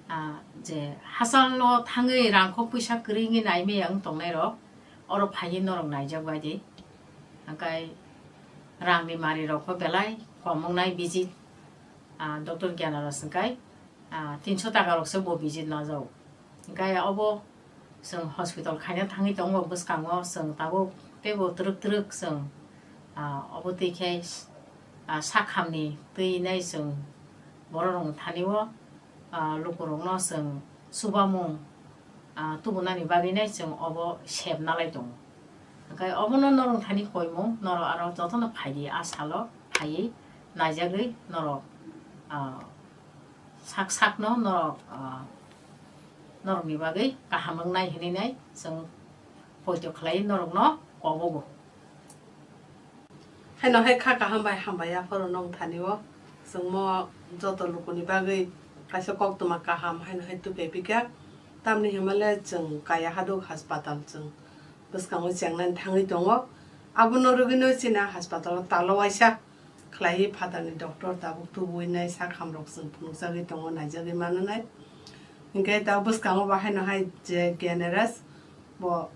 ah, je hachalo thangwi rangkhok puisa kwrwi wngwi naimaya wng tongnairok, oro phaiwi norok naijak bai di. Hwnkhe rangni marirok kho belai kom wngnai visit, ah, Doctor Gyanaras hwnkhe, ah, tinso taka rok se bo visit najao. Hwnkhe obo chwng hospital khaina thangwi tongo bwskango, chwng tabuk teibo twrwk twrwk chwng, ah, obo twi khe, ah, sakhamni twi nai chwng borok rokni thani o Ah, lukurokno chwng chubamung, ah, tubunani bagwinai chwng obo sep nalai tongo. Hwnkhe obono norok thani koimung, norok aro jotono phaidi, a salo phaiwi naijagwi norok, ah, sak sakno norok, ah, norokni bagwi kaham wngnai hwnwi nai chwng poito khlai norokno kobogo. Haino hai kha kaham bai hambai aphuru nong thani o. Chwng mo joto lukuni bagwi kaisa koktwma kaham haino hai tupe pika. Tamni himale chwng kaya haduk haspatal chwng bwskango chengnani thangwi tongo. Abono rwgwino chini haspatal o talo waisa khlaiwi phatarni doctor tabuk tubuwi nai sak hamrok chwng phunukjagwi tongo, naijagwi mananai. Hinkhe ta bwskango bo haino hai je G N R S bo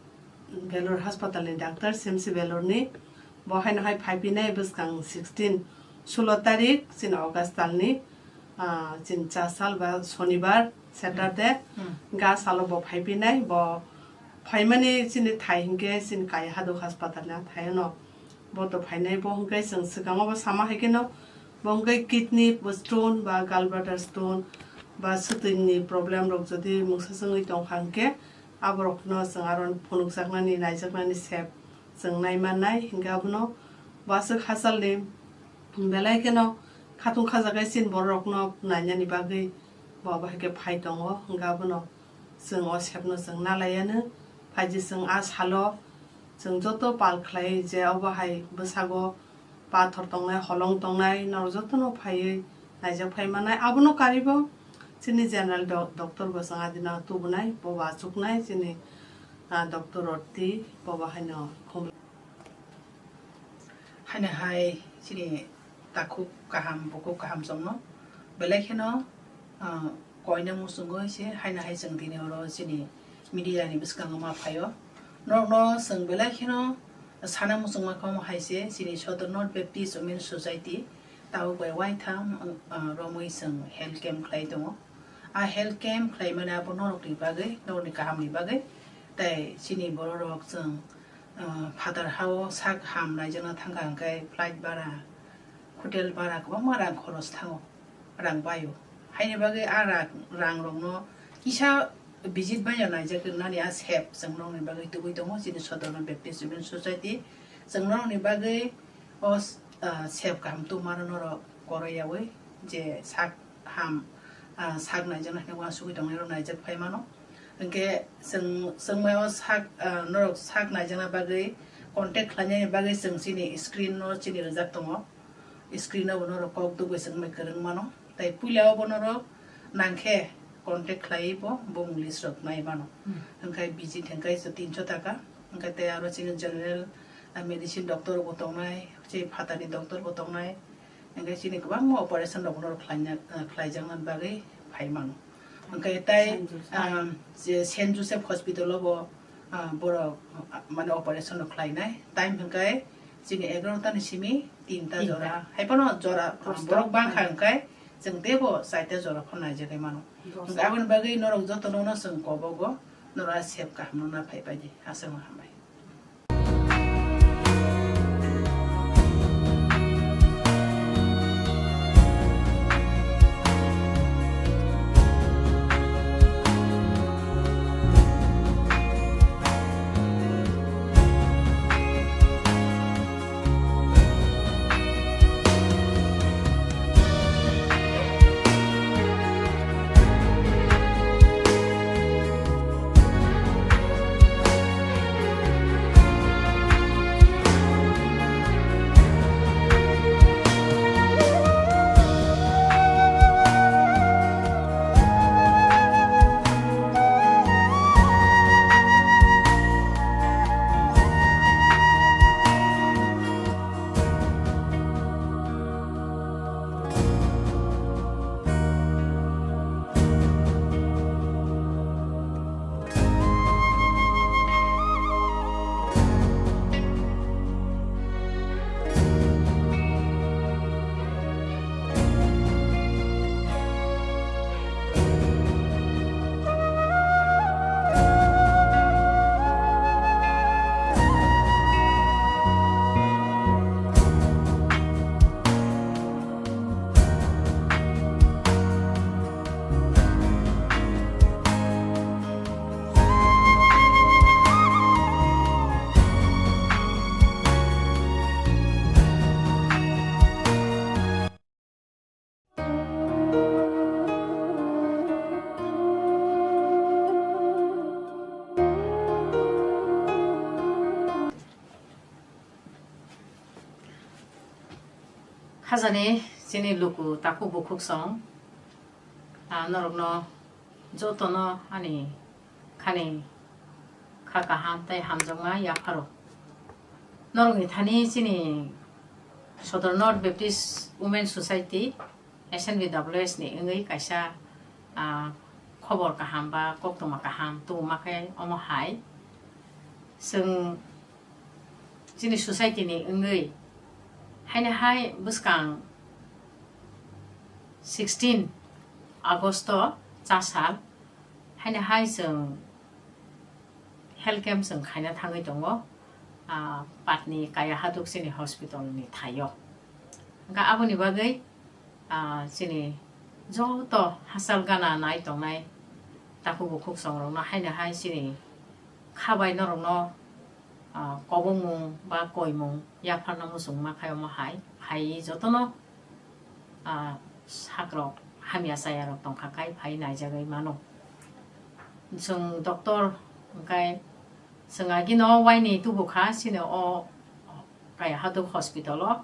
Belur haspatal ni doctor, C M C Belur ni. Bo haino hai phai pinai bwskang sixteen, sulo tarik chini August tal ni, ah, chini cha sal ba Sonibar, Saturday, Hmm. ga salo bo phai pinai. Bo phaimani chini thai hinkhe chini kaya haduk haspatal ni thai no. Bo to phainai bo hinkhe chwng swkango bo sama hai kheno bo hinkhe kidney stone ba gallbladder stone ba swtwini problem rok jodi mungsa chwngwi tongkha hinkhe aborokno chwng aro phunukjaknani, naijaknani sep chwng nai mannai. Hinkhe abono bo aswk hachalni belai kheno khatung khajagai chini bororokno nainani bagwi bo abo hai khe phai tongo. Hinkhe abono chwng o sepno chwng nalaianw. Phaidi chwng a salo chwng joto pal khlai je obo hai bwsago pathor tongnai, holong tongnai, norok jotono phaiwi naijak phai mannai. Abono karibo chini general do-, doctor bo chwng adina tubunai, bo bo achuknai chini, ah, doctor Roti, bo bo haino khum-, Haino hai chini takhuk kaham, bukhuk kaham chwngno belai kheno, ah, koina muchungo se haino hai chwng tini oro chini media ni bwskango ma phaio. Norokno chwng belai kheno sana muchungma kha omo hai se chini Sodor North Baptist Women Society tabuk bai uaitham, ah, romwi chwng health camp khlai tongo. A health camp khlaimani abo norokni bagwi, norokni kahamni bagwi, tei chini bororok chwng, ah, phatar hao sak ham naijakna thangkha hwnkhe flight bara, hotel bara kwbangma rang khoros thango, rang baio. Haini bagwi a rang, rangrokno kisa visit baino naijak nani a sep chwng norokni bagwi tubui tongo chini Sodorno Baptist Women Society. Chwng norokni bagwi o s-, ah, sep kaham tubumano norok koroiyaui je sak ham, ah, sak naijakna hinwi uansugwi tongnairok naijak phai mano. Hinkhe chwng, chwngmai o sak, ah, norok sak naijakna bagwi contact khlainani bagwi chwng chini screen no chini rijak tongo. Screen o bo norok kok dugwi chwngmai kwrwng mano. Tei puila o bo norok nangkhe contact khlaiwi bo bumung list rok nai mano. Hmm. Hinkhe visit hinkhe tinso taka. Hinkhe tei aro chini general, ah, medicine doctor bo tongnai, chini phatarni doctor bo tongnai. Hinkhe chini kwbangma operation rok norok khlaina, ah, khlaijakna bagwi phai mano. Hinkhe tei, Saint Joseph. Ah, je Saint Joseph Hospital o bo, ah, borok, ah, mane operation rok khlainai. Time hinkhe chini egarota ni simi tinta Tinta. jora. Hai phano jora, ah, Dosta. borok bangkha hinkhe chwng teibo chaita jora phano naijagwi mano. Dosta. Hinkhe aboni bagwi norok jotono no chwng kobogo, norok a sep kaham no na phai pai di. Aswk no hambai. Hajani chini luku takhuk bukhuk song, ah, norokno jotono ani khani kha kaham tei hamjakma yapharo. Norokni thani chini Sodor North Baptist Women Society, S N B W S ni wngwi kaisa, ah, khobor kaham ba koktwma kaham tubuma khe omo hai. Chwng chini society ni wngwi haino hai bwskang sixteen August o chasal haino hai chwng health camp chwng khaina thangwi tongo, ah, Patni Kaya Haduk chini hospital ni thaio. Hwnkha aboni bagwi, ah, chini joto hachal gana nai tongnai takhuk bukhuk songrokno haino hai chini kha bai norokno, ah, kobongmung ba koimung yapharna muchungma khai omo hai phaiwi jotono, ah, sakrok hamya chayarok tongkha khai phai naijagwi mano. Chwng doctor hwnkhe chwng agino waini tubukha chini o Kaya Haduk hospital o,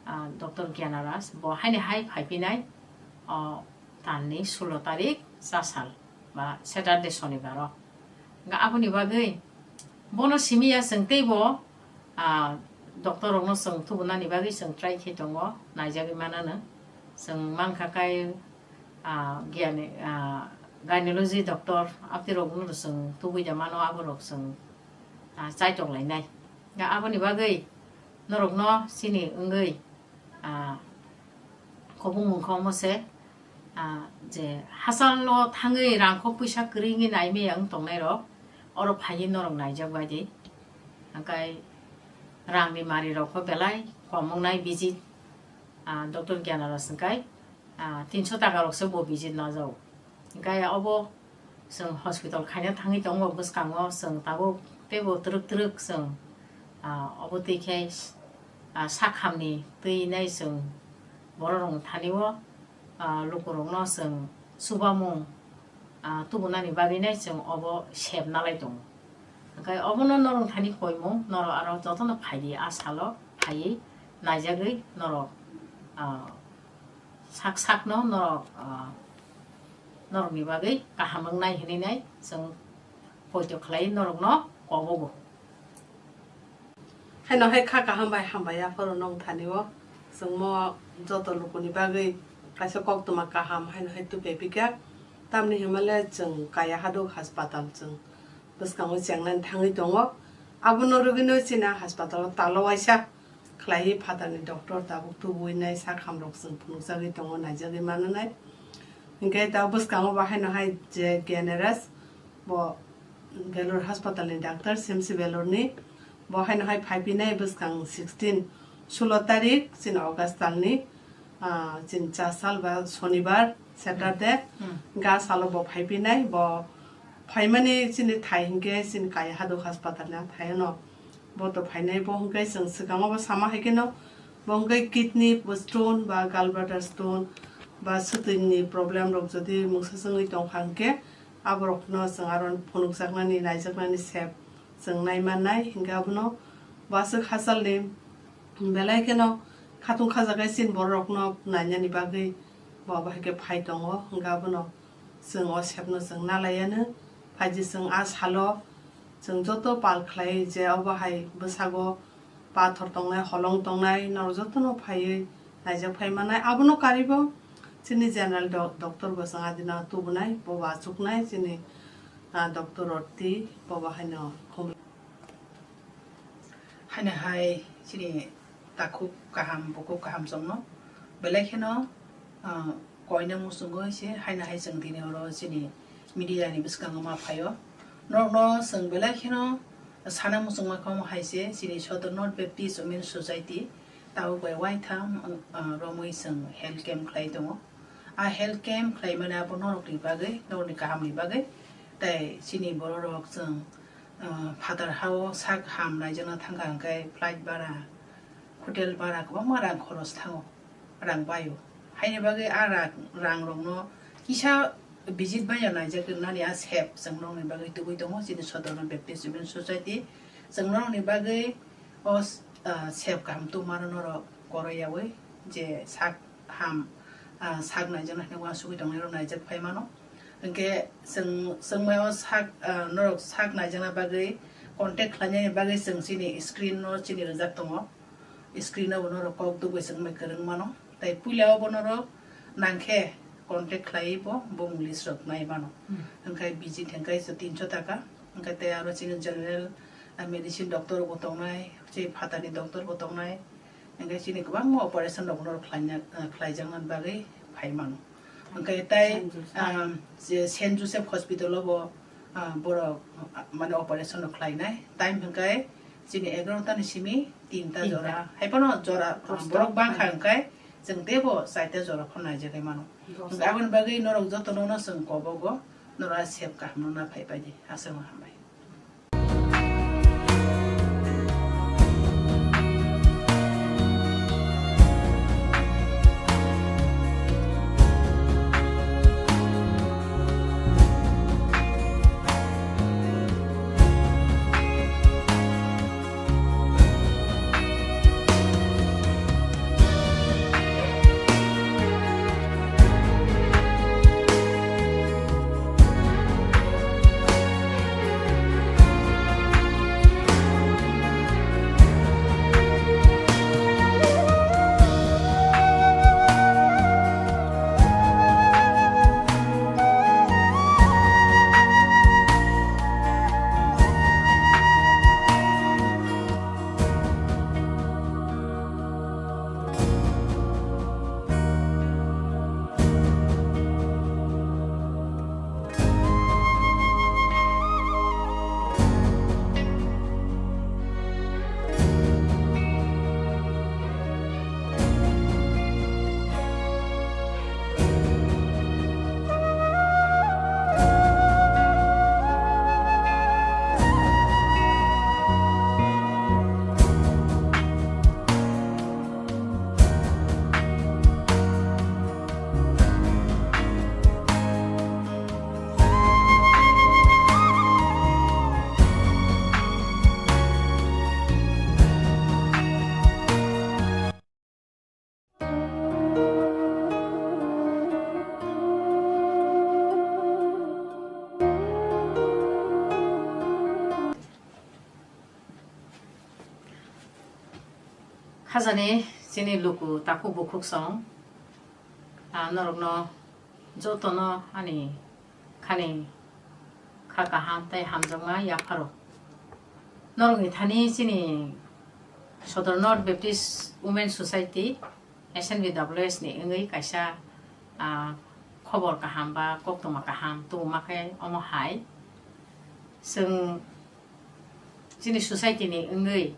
ah, Doctor Gyanaras bo haino hai phaipinai o talni sulo tarik chasal ba Saturday sonibar o. Hwnkhe aboni bagwi bono simi ya chwng teibo, ah, doctor rokno chwng tubunani bagwi chwng try khe tongo, naijagwi manano. Chwng mankha kai, ah, gyan, ah, gynecology doctor aboni rokno chwng tubui da mano, aborok chwng, ah, chaitok lainai. Ga aboni bagwi norokno chini wngwi, ah, kobongmung khe omo se, ah, je hachalo thangwi rangkho puisa kwrwi wngwi naimaya wng tongnai rok oro phaiwi norok naijak bai di. Hwnkhe rangni mari rok kho belai kom wngnai visit, ah, Doctor Gyanaras hwnkhe, ah, tinso taka rok se bo visit najago. Hwnkhe obo chwng hospital khaina thangwi tongo bwskango, chwng tabuk teibo twrwk twrwk chwng, ah, obo twi khe, ah, sakhamni twi nai chwng borok rokni thani o, ah, lukurokno chwng chubamung, ah, tubunani bagwi nai chwng obo sep nalai tongo. Hwnkhe obono norok thani koimung, norok aro jotono phaidi a salo phaiwi naijagwi norok, ah, sak sakno norok, ah, norokni bagwi kaham wngnai hwnwi nai chwng poito khlai norokno kobogo. Haino hai kha kaham bai hambai yapharo nong thani o chwngmo joto lukuni bagwi kaisa koktwma kaham haino hai tupe pika. Tamni hwnmale chwng Kaya Haduk Haspatal chwng bwskango chengnani thangwi tongo. Abono rwgwino chini haspatal o talo waisa khlaiwi phatarni doctor tabuk tubui nai sak hamrok chwng phunukjagwi tongo, naijagwi mananai. Hinkhe ta bwskango bo haino hai je Gyanaraj bo Belur haspatalni doctor, C M C Belurni. Bo haino hai phaipinai bwskang sixteen, sulo tarik chini August talni, ah, chini cha sal ba sonibar, Saturday, Hmm. ga salo bo phaipinai. Bo phaimani chini thai hinkhe chini Kaya Haduk haspatalni a thaino bo to phainai. Bo hinkhe chwng swkango bo sama hai kheno bo hinkhe kidney stone ba gallbladder stone ba swtwini problem rok jodi mungsa chwngwi tongkha hinkhe aborokno chwng aro phunukjaknani, naijaknani sep chwng naimannai. Hinkhe abono bo aswk hachalni belai kheno khatung khajagai chini bororokno nainani bagwi bo abo hai khe phai tongo. Hinkhe abono chwng o sepno chwng nalaiyanw. Phaidi chwng a salo chwng joto pal khlai je obo hai bwsago pathor tongnai, holong tongnai, norok jotono phaiwi naijak phai mannai. Abono karibo chini general do-, doctor bo chwng adina tubunai, bobo achuknai chini, ah, doctor Roti, bobo haino khum. Haino hai chini takhuk kaham, bukhuk kaham chwngno belai kheno, ah, koina muchungwi se haino hai chwng tini oro chini media ni bwskango ma phaio. Norokno chwng belai kheno sana muchungma kha omo hai se chini Sodor North Baptist Women Society tabuk bai uaitham, ah, romwi chwng health camp khlai tongo. A health camp khlaimani abo norokni bagwi, norokni kahamni bagwi. Tei chini bororok chwng, ah, phatar hao sak ham naijakna thangkha hwnkhe flight bara, hotel bara kwbangma rang khoros thango, rang baio. Haini bagwi a rang, rangrokno kisa visit baino naijak ringnani a sep chwng norokni bagwi tubui tongo chini Sodorno Baptist Women Society. Chwng norokni bagwi o, ah, sep kaham tubumano norok koroiyaui je sak ham, ah, sak naijakna hinwi uansugwi tongnai rok naijak phai mano. Hinkhe chwng, chwngmao sak, ah, norok sak naijakna bagwi contact khlainani bagwi chwng chini screen no chini rijak tongo. Screen o bo norok kok dugwi chwngmai kwrwng mano. Tai puila o bo norok nangkhe contact khlaiwi bo bumung list rok nai mano. Hmm. Hinkhe visit hinkhe so tinso taka. Hinkhe tei aro chini general, ah, medicine doctor bo tongnai, chini phatarni doctor bo tongnai. Hinkhe chini kwbangma operation rok norok khlaina, ah, khlaijaknani bagwi phai mano. Hinkhe tai, Saint Joseph. Ah, je Saint Joseph Hospital o bo, ah, borok, ah, mane operation rok khlainai. Time hinkhe chini egarota ni simi tinta Tinta. jora. Hai phano jora, ah, Dosta borok bangkha phano. Hinkhe chwng teibo chaita jora phano naijagwi mano. Dosta. Hinkhe aboni bagwi norok jotono no chwng kobogo, norok a sep kaham no na phai bai di. Aswk no hambai. Khajani chini luku takhuk bukhuk song, ah, norokno jotono ani khani kha kaham tei hamjakma yapharo. Norokni thani chini Sodor North Baptist Women Society, S N B W S ni wngwi kaisa, ah, khobor kaham ba koktwma kaham tubuma khe omo hai. Chwng chini society ni wngwi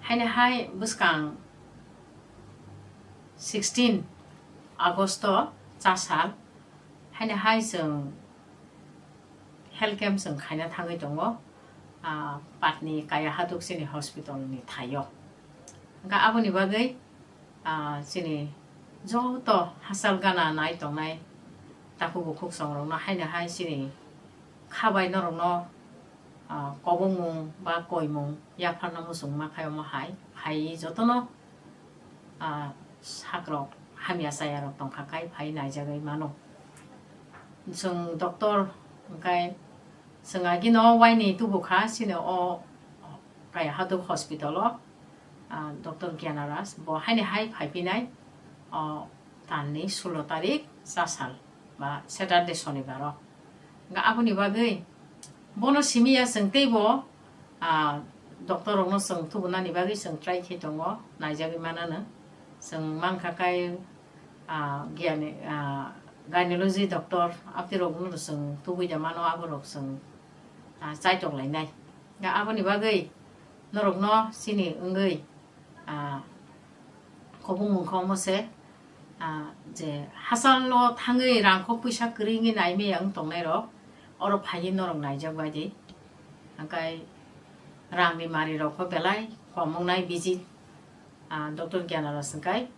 haino hai bwskang sixteen August o chasal haino hai chwng health camp chwng khaina thangwi tongo, ah, Patni Kaya Haduk chini hospital ni thaio. Hwnkha aboni bagwi, ah, chini joto hachal gana nai tongnai takhuk bukhuk songrokno haino hai chini kha bai norokno, ah, kobongmung ba koimung yapharna muchungma khai omo hai phaiwi jotono, ah, sakrok hamya chayarok tongkha khai phai naijagwi mano. Chwng doctor hwnkhe chwng agino waini tubukha chini o Kaya Haduk hospital o, ah, Doctor Gyanaras bo haini hai phaiphinai, o, talni sulo tarik chasal ba Saturday sonibar o. Hwnkhe aboni bagwi bono simi ya chwng teibo, ah, doctor rokno chwng tubunani bagwi chwng try khe tongo, naijagwi manano. Chwng mankha kai, ah, giyani, ah, gynecology doctor abtwi rokno chwng tubui da mano, aborok chwng, ah, chaitok lainai. Ga aboni bagwi norokno chini wngwi, ah, kobong mungkha omo se, ah, je hachalo thangwi rangkho puisa kwrwi wngwi naimaya wng tongnai rok, oro phaiwi norok naijak bai di. Hwnkhe rangni mari rok kho belai kom wngnai visit, ah, Doctor Gyanaras hwnkhe,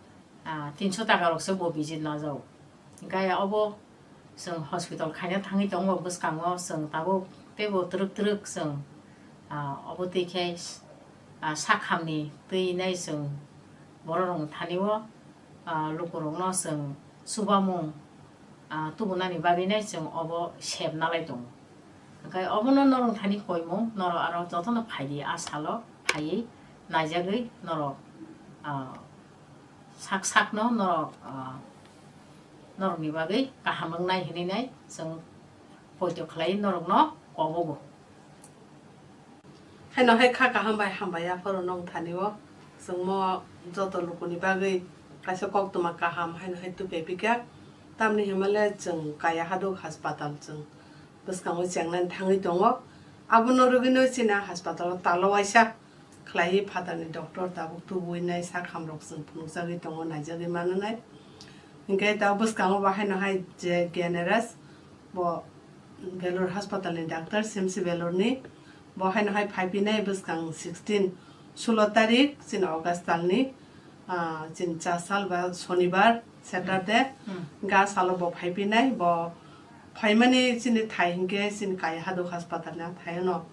ah, tinso taka rok se bo visit najao. Hwnkhe obo chwng hospital khaina thangwi tongo bwskango, chwng tabuk teibo twrwk twrwk chwng, ah, obo twi khe, ah, sakhamni twi nai chwng borok rokni thani o, ah, lukurokno chwng chubamung, ah, tubunani bagwinai chwng obo sep nalai tongo. Hwnkhe obono norok thani koimung, norok aro jotono phaidi, a salo phaiwi naijagwi norok, ah, sak sakno norok, ah, norokni bagwi kaham wngnai hinwi nai chwng poito khlai norokno kobogo. Haino hai kha kaham bai hambai ya phoro nong thani o. Chwngmo joto lukuni bagwi kaisa koktwma kaham haino hai tupe pika. Tamni himale chwng kaya haduk haspatal chwng bwskango chengnani thangwi tongo. Abono rwgwino chini haspatal o talo waisa khlaiwi phatarni doctor tabuk tubuwi nai sak hamrok chwng phunukjagwi tongo, naijagwi mananai. Hinkhe ta bwskango bo haino hai je G N R S bo Belur haspatal ni doctor, C M C Belur ni, bo haino hai phaipinai bwskang sixteen, sulo tarik chini August talni, ah, chini cha sal ba Sonibar, Saturday, Hmm. ga salo bo phaipinai, bo phaimani chini thai hinkhe chini kaya haduk haspatal ni thai no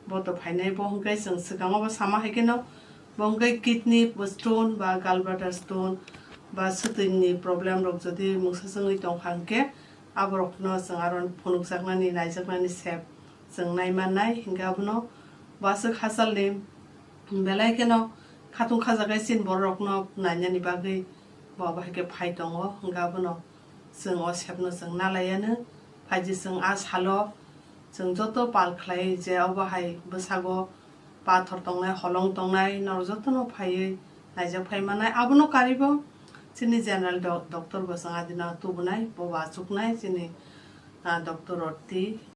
bo to phainai, bo hinkhe chwng swkango bo sama hai kheno bo hinkhe kidney stone ba gallbladder stone ba swtwini problem rok jodi mungsa chwngwi tongkha hinkhe aborokno chwng aro phunukjaknani, naijaknani sep chwng naimannai. Hinkhe abono bo aswk hachalni belai kheno khatung khajaknai chini bororokno nainani bagwi bo abo hai khe phai tongo. Hinkhe abono chwng o sepno chwng nalaiya no phaidi chwng a salo chwng joto pal khlai je obo hai bwsago pathor tongnai, holong tongnai, norok jotono phaiwi naijak phai mannai. Abono karibo chini general do-, doctor bo chwng adina tubunai, bo bo achuknai chini, ah, doctor Roti